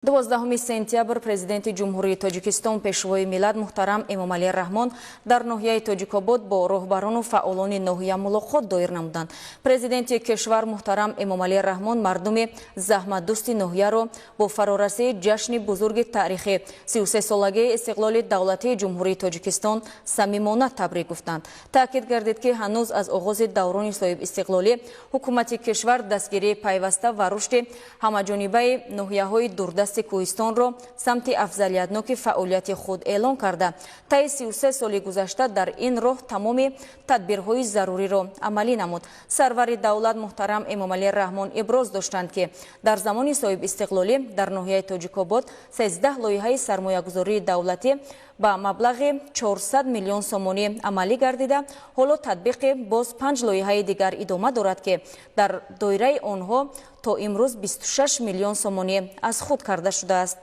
12 сентябр Президенти Ҷумҳурии Тоҷикистон, Пешвои миллат муҳтарам Эмомалӣ Раҳмон дар ноҳияи Тоҷикобод бо роҳбарону фаъолони ноҳия мулоқот доир намуданд. Президенти кишвар муҳтарам Эмомалӣ Раҳмон мардуми заҳматдӯсти ноҳияро бо фарорасии ҷашни бузурги таърихӣ, 33-солагии истиқлоли давлатии Ҷумҳурии Тоҷикистон, самимона табрик гуфтанд. Таъкид гардид, ки ҳанӯз аз оғози даврони соҳибистиқлолӣ ҳукумати кишвар дастгирии пайваста ва рушди ҳамаҷонибаи ноҳияҳои дурдасти кӯҳистонро самти афзалиятноки фаъолияти худ эълон карда, таи 33 соли гузашта дар ин роҳ тамоми тадбирҳои заруриро амалӣ намуд. Сарвари давлат муҳтарам Эмомалӣ Раҳмон иброз доштанд, ки дар замони соҳибистиқлолӣ дар ноҳияи Тоҷикобод 13 лоиҳаи сармоягузории давлатӣ ба маблағи 400 миллион сомонӣ амалӣ гардида, ҳоло татбиқи боз панҷ лоиҳаи дигар идома дорад, ки дар доираи онҳо то имрӯз 26 миллион сомонӣ аз худ карда шудааст.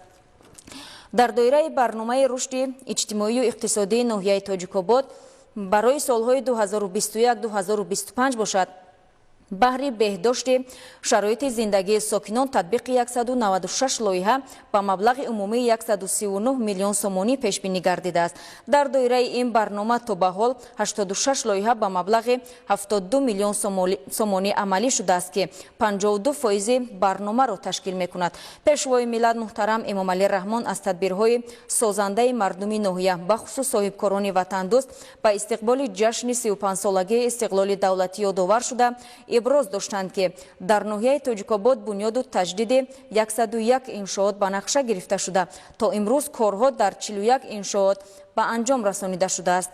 Дар доираи барномаи рушди иҷтимоию иқтисодии ноҳияи Тоҷикобод барои солҳои 2021-2025 бошад, баҳри беҳдошти шароити зиндагии сокинон татбиқи 196 лоиҳа ба маблағи умумии 139 миллион сомонӣ пешбинӣ гардидааст. Дар доираи ин барнома то ба ҳол 86 лоиҳа ба маблағи 72 миллион сомонӣ амалӣ шудааст, ки 52 фоизи барномаро ташкил мекунад. Пешвои миллат муҳтарам Эмомалӣ Раҳмон аз тадбирҳои созандаи мардуми ноҳия, бахусус соҳибкорони ватандӯст, ба истиқболи ҷашни 35-солагии истиқлоли давлатӣ ёдовар шуда, иброз доштанд, ки дар ноҳияи Тоҷикобод бунёду таҷдиди 101 иншоот ба нақша гирифта шуда, то имрӯз корҳо дар 41 иншоот ба анҷом расонида шудааст.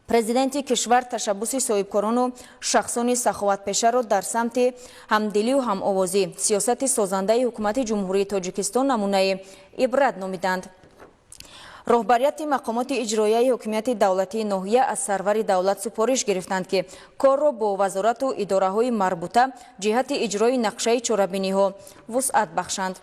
Президенти кишвар ташаббуси соҳибкорону шахсони саховатпешаро дар самти ҳамдилию ҳамовозӣ, сиёсати созандаи ҳукумати Ҷумҳурии Тоҷикистон намунаи ибрат номиданд. Роҳбарияти мақомоти иҷроияи ҳокимияти давлатии ноҳия аз сарвари давлат супориш гирифтанд, ки корро бо вазорату идораҳои марбута ҷиҳати иҷрои нақшаи чорабиниҳо вусъат бахшанд.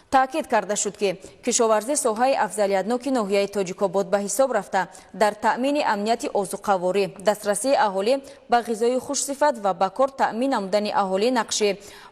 Таъкид карда шуд, ки кишоварзӣ соҳаи афзалиятноки ноҳияи Тоҷикобод ба ҳисоб рафта, дар таъмини амнияти озуқаворӣ, дастрасии аҳолӣ ба ғизои хушсифат ва ба кор таъмин намудани аҳолӣ нақши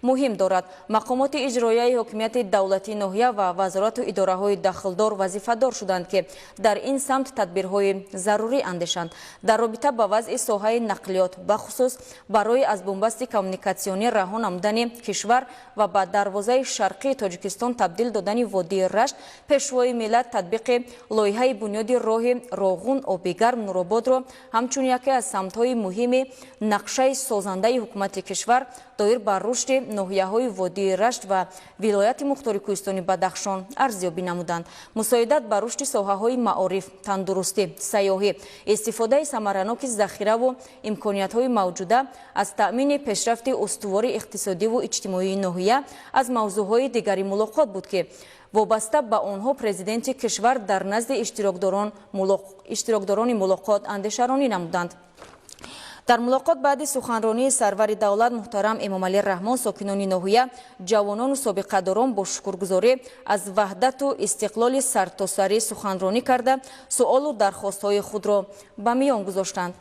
муҳим дорад. Мақомоти иҷроияи ҳокимияти давлатии ноҳия ва вазорату идораҳои дахлдор вазифадор шуданд, ки дар ин самт тадбирҳои зарурӣ андешанд. Дар робита ба вазъи соҳаи нақлиёт, бахусус барои аз бунбасти коммуникатсионӣ раҳо намудани кишвар ва ба дарвозаи шарқии Тоҷикистон табдил додани водии Рашт, Пешвои миллат татбиқи лоиҳаи бунёди роҳи Роғун, Обигарм, Нурободро ҳамчун яке аз самтҳои муҳими нақшаи созандаи ҳукумати кишвар доир ба рушди ноҳияҳои водии Рашт ва вилояти мухтори кӯҳистони Бадахшон арзёбӣ намуданд. Мусоидат ба рушди соҳаҳои маориф, тандурустӣ, сайёҳӣ, истифодаи самараноки захираву имкониятҳои мавҷуда аз таъмини пешрафти устувори иқтисодиву иҷтимоии ноҳия аз мавзӯъҳои дигари мулоқот буд, ки вобаста ба онҳо Президенти кишвар дар назди иштирокдорони мулоқот андешаронӣ намуданд. Дар мулоқот баъди суханронии сарвари давлат муҳтарам Эмомалӣ Раҳмон сокинони ноҳия, ҷавонону собиқадорон бо шукргузорӣ аз ваҳдату истиқлоли сартосарӣ суханронӣ карда, суолу дархостҳои худро ба миён гузоштанд.